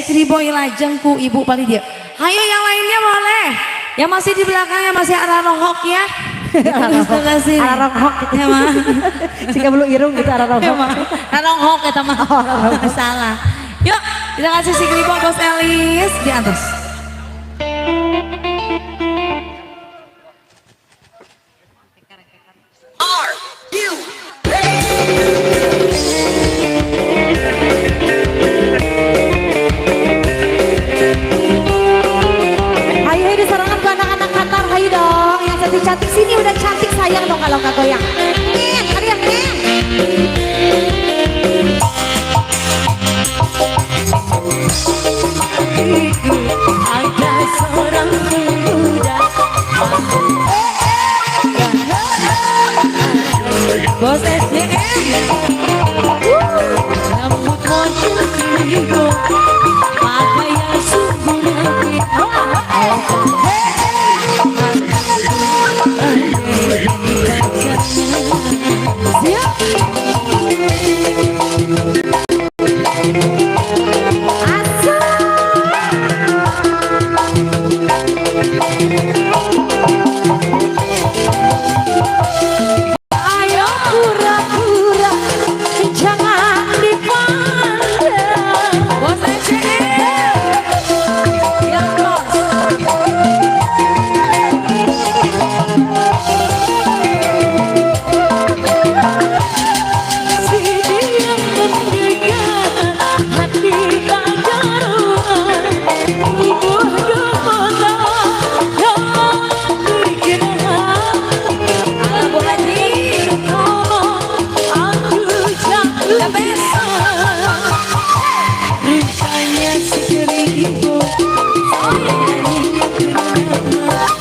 si Kriboy lajeng ku ibu paling dia. Hayo yang lainnya boleh. Yang masih di belakangnya masih arah rohok ya. Terima kasih. Arah rohok gitu. Ya mah. Jika belum irung gitu arah rohok. Ya mah. Rohok eta mah. Salah. Yuk, kita kasih si Kriboy Bos Elis di atas. Hayu hayu disarangan ke anak-anak Qatar, hayu dong. Yang cantik-cantik sini udah cantik sayang dong kalau nggak goyang. Nih, ada yang nih. Ada seorang pemuda. Bos SDM. Rambut model kerigo, pakaian sungguh rapi. Siap. Asik. Ayo pura-pura jangan dipandang. Bos SDM. Yang bos. Si dia mendekat, hati tak karuan. Tubuh gemetar, yang bergerak. Bu Haji, aku jatuh. Rupanya si keribu.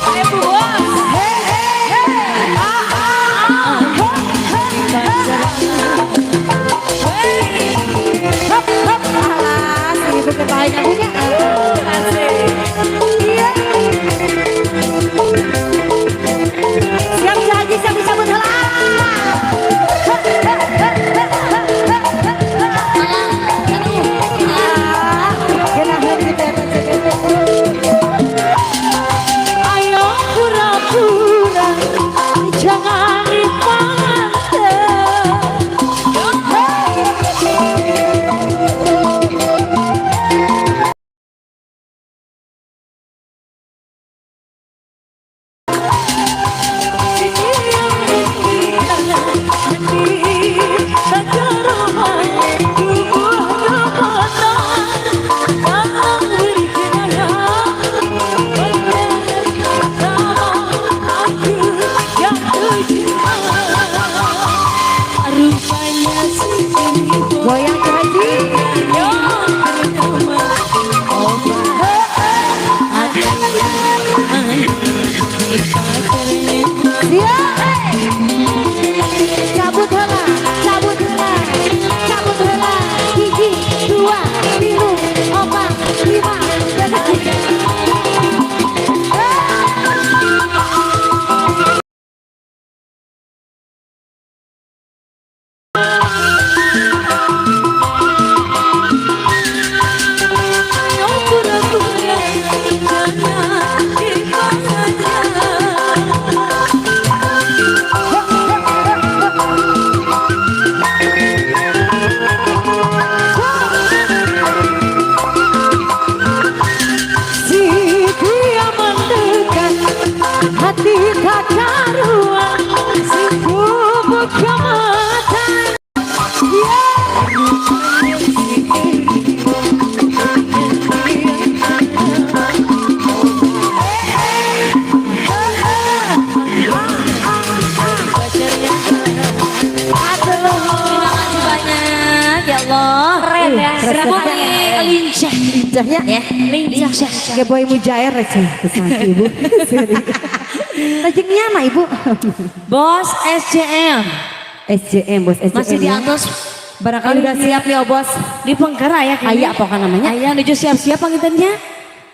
Ayo Bu Bos. Hop, hop. Alah, si ibu kebaik punya. Iya. Siap Haji, siap disambut heula. Ha, ha, ha, ha, ha, ha, ha. Ah, genaheun gitu ya. Ayo pura-pura jangan dipandang. Rupanya si keribu. Goyang Haji. Yang pertama. Siap. Cabut heula, cabut heula, cabut heula. 1, 2, 3, 4, 5, 6. Ayo pura-pura jangan dipandang. Si dia mendekat, hati tak karuan, si buka mata. Ya. Terima kasih banyak ya Allah. Keren ya. Keren lincah. Lincahnya. Ya, lincah. Kayak boy mujair aja. Ibu. Tajengnya mah ibu. Bos SCM SJM bos SJM. masih di ya. atas. Barangkali udah siap nih oh bos. Di Pengkera ya kayaknya. Aya pokoknya namanya. Aya nuju siap-siap pangintennya.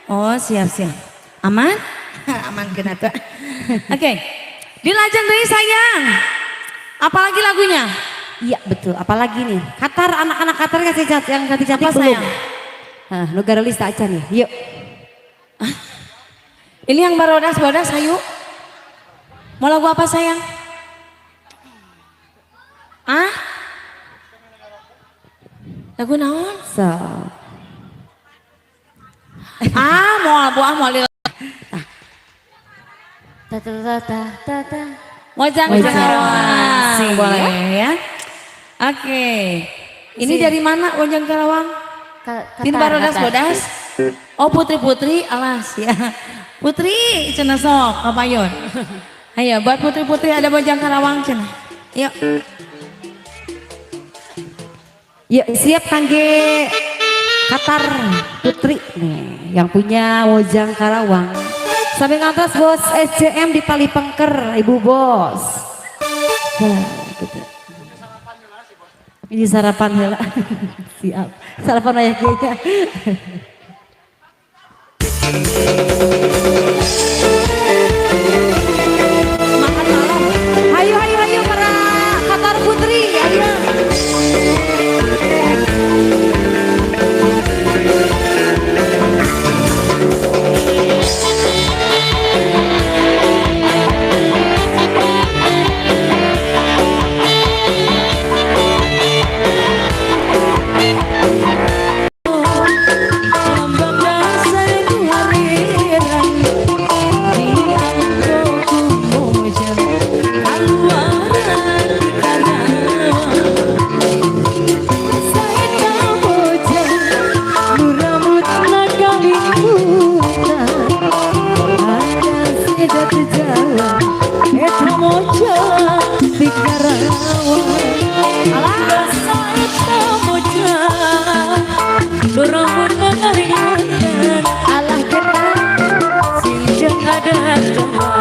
Oh, siap-siap. Aman? Aman kena tuh. Oke. Dilajeng deui sayang. Apalagi lagunya? Iya betul. Apalagi nih? Qatar, anak-anak Qatar kasih cat yang cantik-cantik Apa belum? sayang? Hah, nu garelis tak acan ya. Yuk. Ini yang barodas-barodas, ayo. Mau lagu apa sayang? Ah? Lagu naon? So. Ah, mau lagu ah, mau lila. Ta ta ta ta ta ta. Mojang Mojang. Karawang. Siap. Boleh ya. Oke. Ini dari mana Mojang Karawang? Tin barodas bodas? Oh putri-putri, alas ya. Putri, cenah sok, kapayon. Ayo buat putri-putri ada Mojang Karawang cenah. Yuk. Yuk, siap kangge Qatar Putri nih yang punya Mojang Karawang. Sampai ngantos bos SCM di Tali Pengker, Ibu Bos. Nah, gitu. Ini sarapan heula. Siap. Sarapan aya kieu. Makan malam. Hayu hayu hayu para Qatar Putri, ayo. Lambang dasar kuariran dianggo ku mojang kaluaran Karawang. Saeta mojang nu rambutna kalimutan, ada sedat Jawa eta mojang di Karawang. Alah, Saeta mojang nu rambutna kalimutan, alah kita sinjang adat Jawa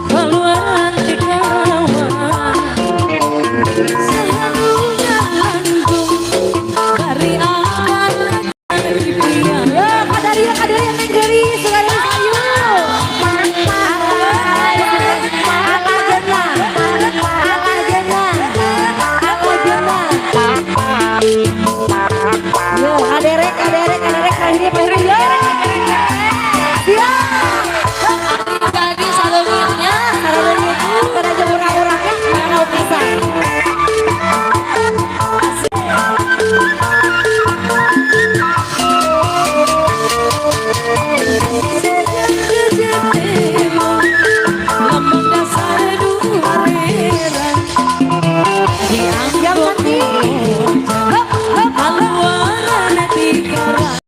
kaluaran di Karawang. Sahadunya langkung dari akan pipian. Yo, kadaria kadaria neng geulis, geulis ayo. Alah jena, alah jena, alah jena. Yo, kaderek kaderek kaderek kali ini kali ini. Yo. Siap. Tadi salungitnya. Saraleungit pada urang-urangnya mana pisan. Lambang dasar duareran Yang penting, hup hup. Kaluaran ti Karawang.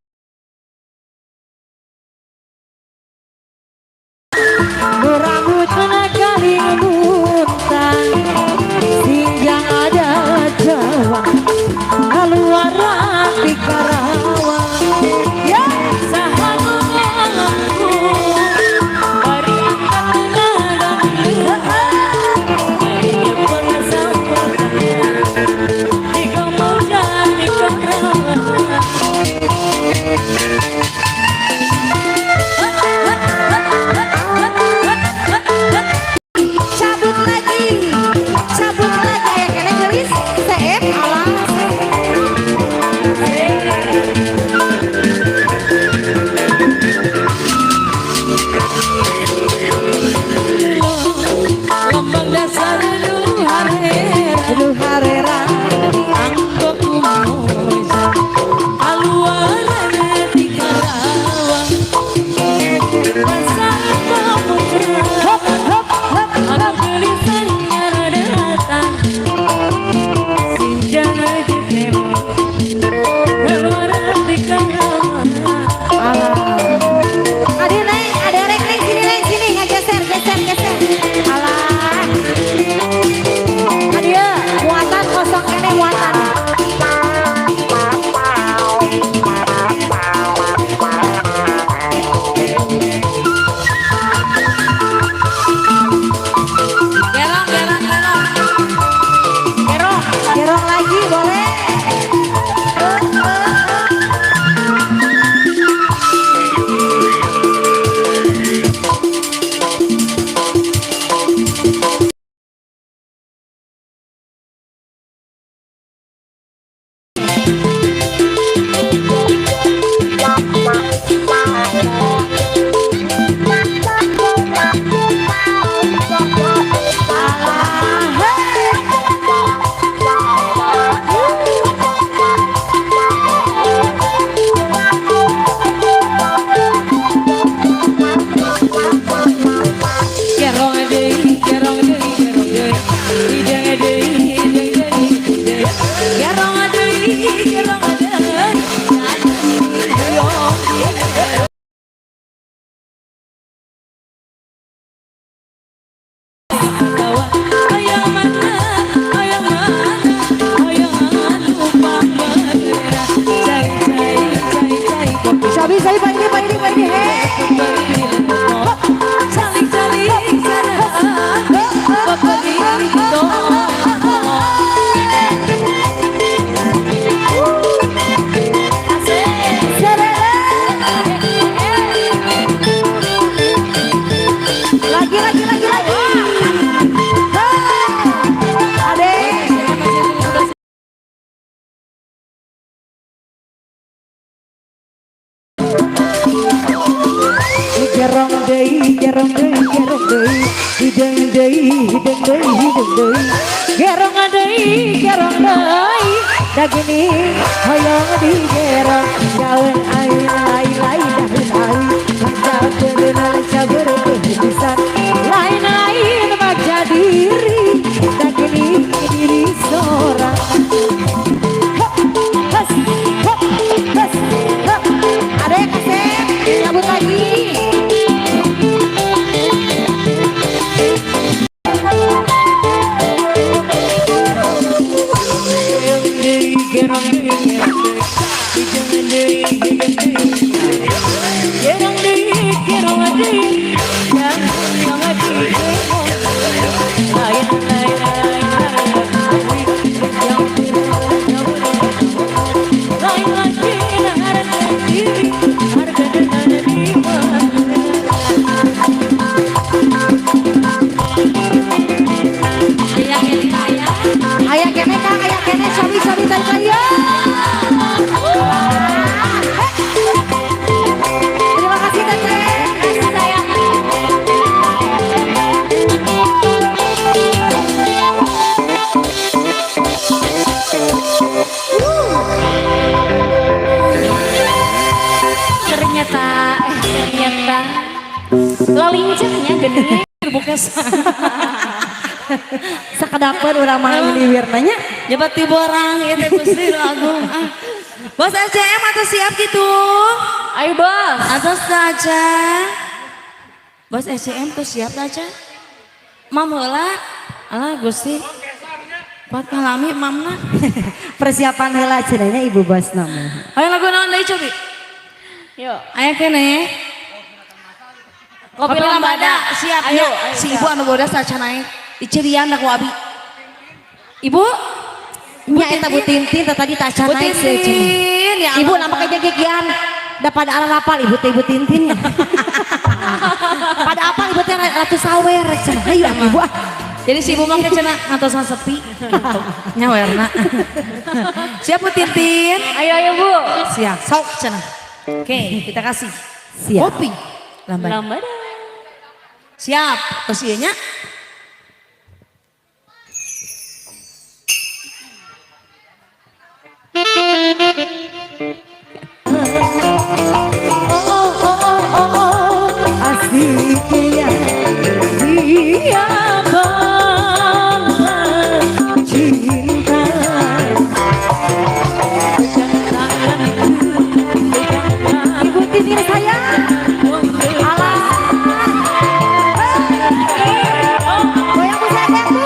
Sabi sabi Pak ini, Pak ini, Pak ini. Hei. Calik-calik sana Bapak. Lagi, lagi, lagi, lagi. Hey. Ade. Gerong deui, gerong deui, gerong deui, hideung deui, hideung deui, hideung deui. Gerong deui, gerong deui. Da gini hoyong digerong, daun aing lain lain daun aing. Cabeurna caber pisan. Lain lain maca diri, da gini diri sorang. Hop, has, hop, has, hop. Ada yang kasep, nyambut lagi. Gerong deui, hideung deui, hideung deui. Gerong deui, gerong deui, yang deui. Lain lain lain yang lain lagi harga diri, harga dengan di mana. Ayah ini ayah. Aya keneh, Kang, aya keneh, sabi sabi tarik lagi ya. Terima kasih, Teteh. Kasih sayang. Ternyata lo lincahnya gede. Bukan. Sakedapeun urang mah liwir nanya. Nyebat ti borang ieu teh, Gusti nu Agung. Ah. Bos SCM atau siap gitu? Ayo, Bos. Atau saja? Bos SCM tuh siap aja? Mam heula. Alah, Gusti. Kuat kalami mamna. Persiapan heula cenah nya, Ibu Bos nama. Ayo, lagu naon deui, cobi? Yuk. Aya keneh. Kopi Lambada. Siap Ayo, ya. Ayo, Si siap. ibu anu bodas acan naik. Dicirian ku abi. Ibu? Nya eta Bu Tintin teh tadi tak Bu naik sih cenah. Tintin ya. Ibu Allah. nampak aja gegian. Da pada arah rapal ibu teh, Ibu Tintin ya. Pada apa ibu teh ratu sawer cenah. Ayo ah, Ibu ah. Jadi si ibu mah cenah ngatosan sepi gitu. Nyawerna. Siap, Bu Tintin? Ayo, ayo, Bu. Siap. Sok cenah. Oke, kita kasih. Siap. Kopi Lambada. Lambada. Siap. Terus ieu nya. Oh, asiknya dia banget cinta. Ibu Tintin sayang. Alah. Goyang, Bu, saya goyang, Bu.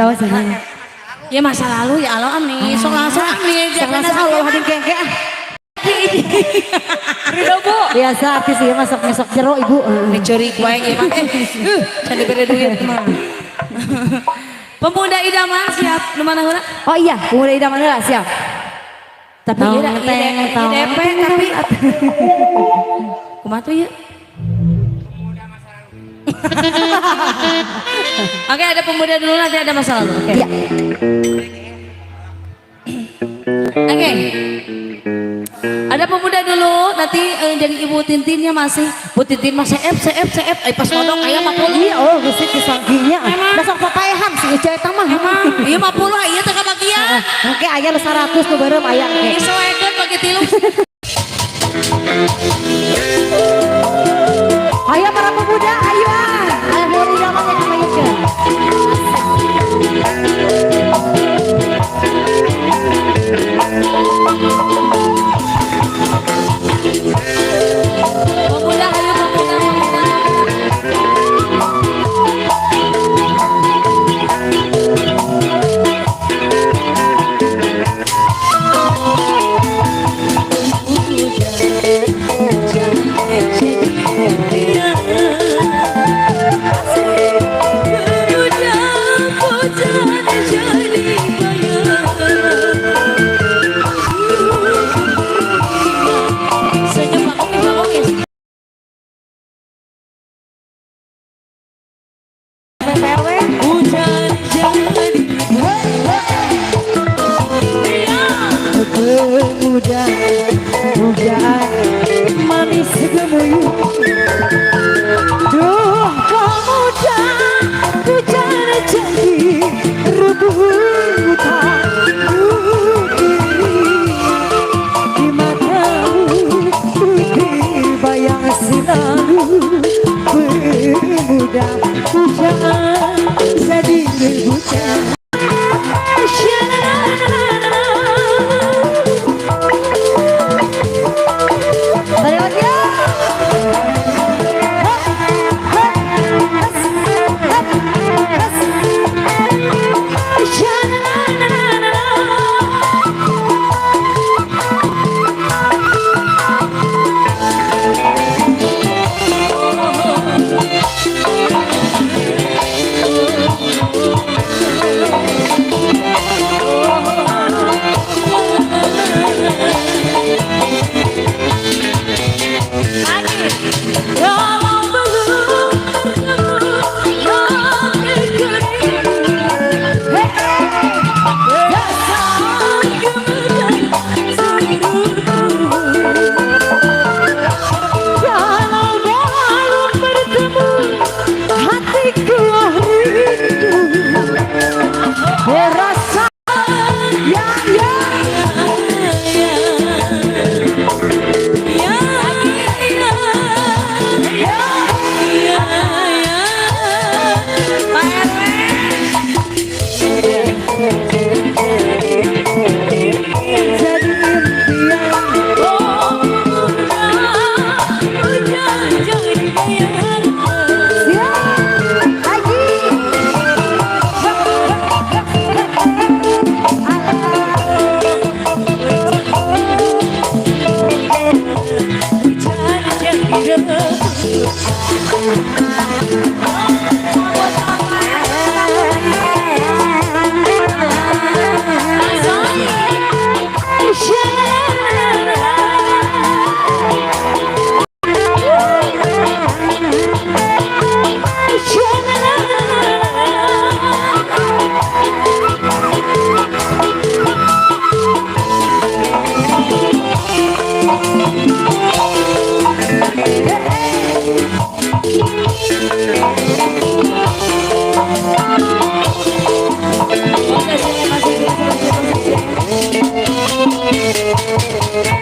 Tahu sih. Ya masa lalu ya Allah ami. Sok langsung ami. Sok langsung Allah hadin kengke ah. Ridho Bu. Biasa artis ya masuk-masuk jero ibu. Dicuri wae ieu mah. Can dibere duit mah. Pemuda idaman siap nu mana heula? Oh iya, pemuda idaman heula siap. Tapi ieu DP tapi kumaha tuh ieu? Oke, ada pemuda dulu nanti ada masa lalu. Oke. Iya. Oke. Ada pemuda dulu nanti jadi Ibu Tintinnya masih. Bu Tintin masih CF CF CF pas modok aya 50. Iya, oh geus disangkinya. Da sok papaehan si Uca eta mah. Emang ieu 50 ieu teh kabagian. Engke aya nu 100 nu beureum aya engke. Disoekeun bagi tilu. Ayo para pemuda, ayo. Ayo pemuda idaman yang dimainkan. Pemuda ayo pemuda pemuda. Senyum Pak Omis, Pak Omis. PPW. Hujan jadi Pemuda, pujaan manis gemuyu. Duh pemuda, pujaan jadi rebutan. Di matamu putih bayang selalu. Pemuda, pujaan jadi rebutan. Balik lagi ya. Hop, hop, has, hop, has. Sha-na-na-na-na-na. Kalau belum Kalau belum bertemu hatiku rindu. Rasa ya ya. Pak RW. Jadi impian. Siap lagi.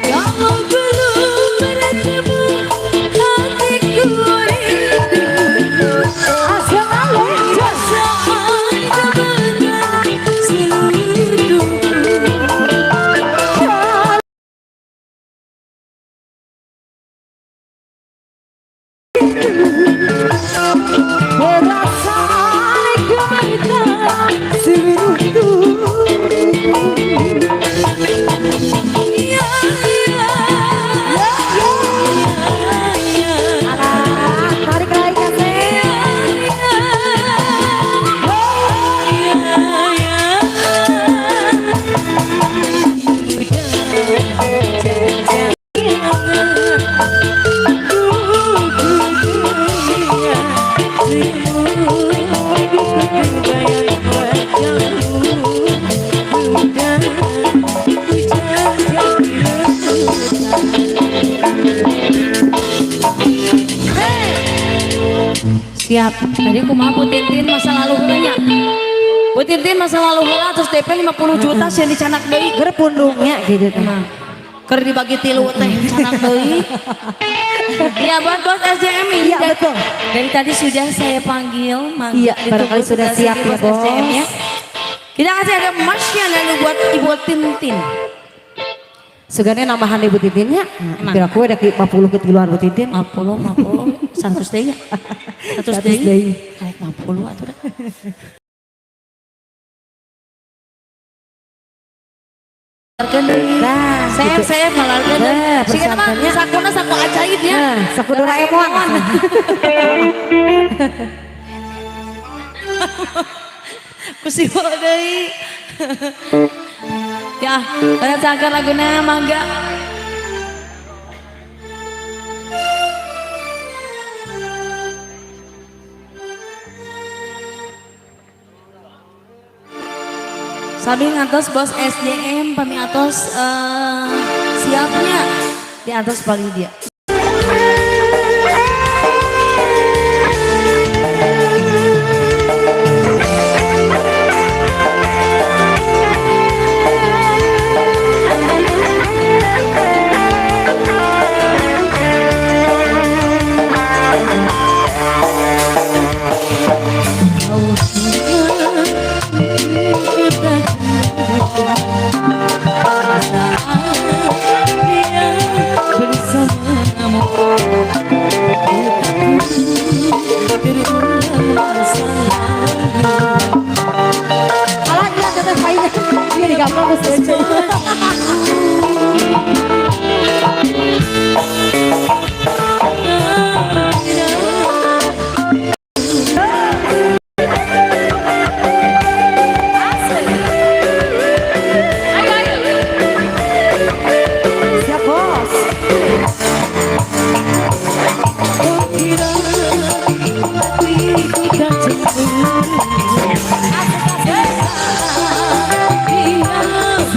Kalau belum bertemu hatiku rindu. Asal Perasaan gemetar seluruh tubuh. Perasaan gemetar. Siap. Tadi kumaha Bu Tintin masa lalu heula nya. Bu Tintin masa lalu heula, terus DP 50 juta sih dicanak deui. Ger pundungnya gitu teh. Emang. Keur dibagi tilu teh canak deui. Ya, buat bos SJM ini. Iya, betul. Dari tadi sudah saya panggil, manggil, Iya, barangkali ditunggu sudah siap sini ya, bos SJM ya. Bos. Kita kasih ada emasnya lalu buat Ibu Tintin. Sugane nambahan Ibu Tintinnya. Emang. Kira aku ada 50 ke tiluan Bu Tintin. 50, 50, 100 deui ya. 100 100 deui. deui. Naik 50 atuh dah. Nah, Saya gitu. saya malarkeun. Nah, Siga mah persiapannya. sakuna saku ajaib ya. Nah, saku Doraemon. Ku siwa deui. Ya, pada cangkar laguna mangga. Sambil ngantos bos SDM pami atos siapnya di atas paling dia. Alah, iya teteh painnya. Iya digampang ku setuju. Ayo, ayo. Siap, Bos. Kira hatiku tak cemburu. Dia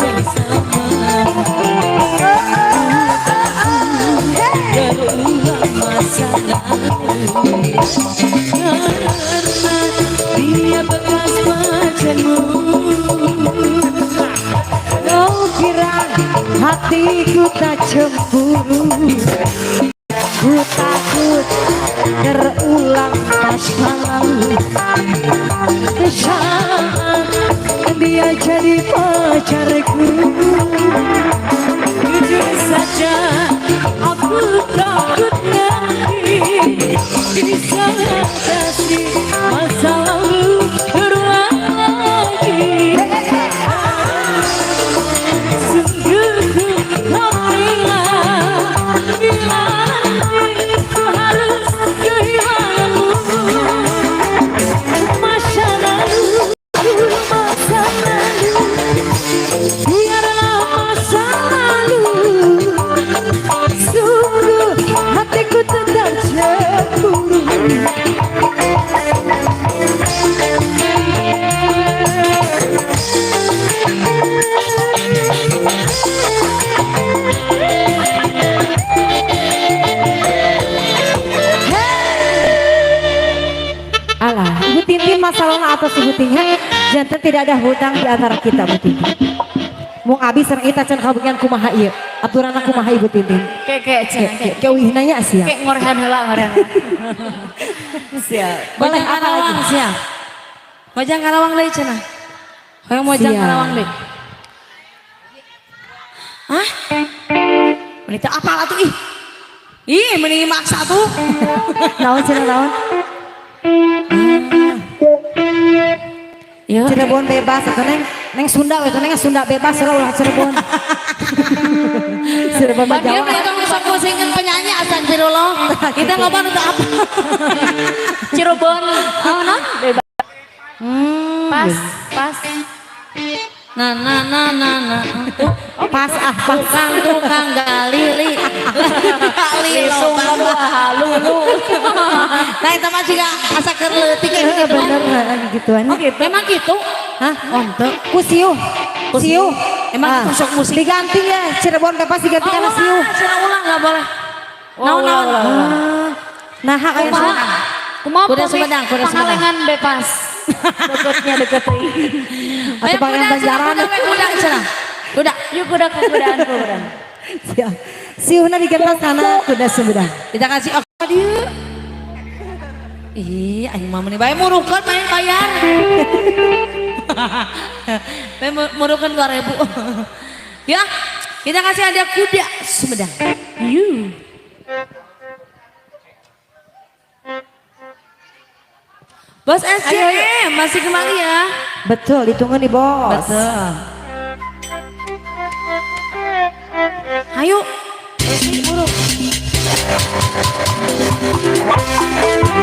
bersamamu. Terulang masa lalu. Karena dia bekas pacarmu. Kau kira hatiku tak cemburu. Ku takut terulang masa lalu. Saat dia jadi pacarku. Jujur saja aku takut nanti bisa kasih masa lalu berulang lagi. Sungguh ku tak rela bila nanti ku harus kehilanganmu. Masa lalu, masa lalu, biarlah masa lalu. Sungguh hatiku tetap cemburu. Alah, Ibu Tintin masalahnya atas Ibu Tintin. Jantan tidak ada hutang di antara kita, Bu Tintin. Mung abi sareng eta can kabagian kumaha ieu. Aturanna kumaha Ibu Tintin? Kayak kayak cenah, Kayak kayak wih nanya sih ya. kayak ngorehan heula, ngorehan. Siap. Boleh Mojang apa Karawang lagi? siap. Mojang Karawang deui cenah. Hoyong Mojang Siap. Karawang deui. Hah? Meni teu apal atuh ih. Ih, meni maksa tuh. Naon cenah naon? Ya. Cirebon bebas atau neng neng Sunda we neng Sunda bebas ora ulah Cirebon. Cirebon mah Dia Jawa. mereka sok pusingin penyanyi astagfirullah. Kita ngomong untuk apa? Cirebon, oh non, bebas. Pas, pas. Nah, nah, nah, nah, nah. Pas ah pas. Tukang tukang gali li. Gali Lisung lobang. lulu. Nah, itu mah juga asa keur leutik kayak Heeh, gitu. bener heeh, gituan. Oh, gitu. Memang gitu. Hah? Oh, ente. Ku siuh. Siuh. Emang Ah, itu sok musik. Diganti ya Cirebon bebas diganti Oh, karena ulang, siuh. cenah ulang nggak boleh. Oh, Naon naon. ulah, ulah. Ah, nah kayak Kumaha? Kumaha Kuda pami Sumedang, kuda Sumedang. Pangalengan bebas. Deketnya deket. Atau Ayo pangeran kuda cenah, Banjaran. kuda we, kuda cenah. Kuda. Yuk kuda kekudaan kuda. Siap. Siuhna digentos kana kuda Sumedang. Kita kasih ok dieu. Ih, aing mah meuni bae murukeun main bayar. Bae murukeun 2000. Ya, kita kasih ada kuda Sumedang. Yuk. Bos SCM masih kembali ya. Betul, ditunggu nih bos. Betul. Ayo.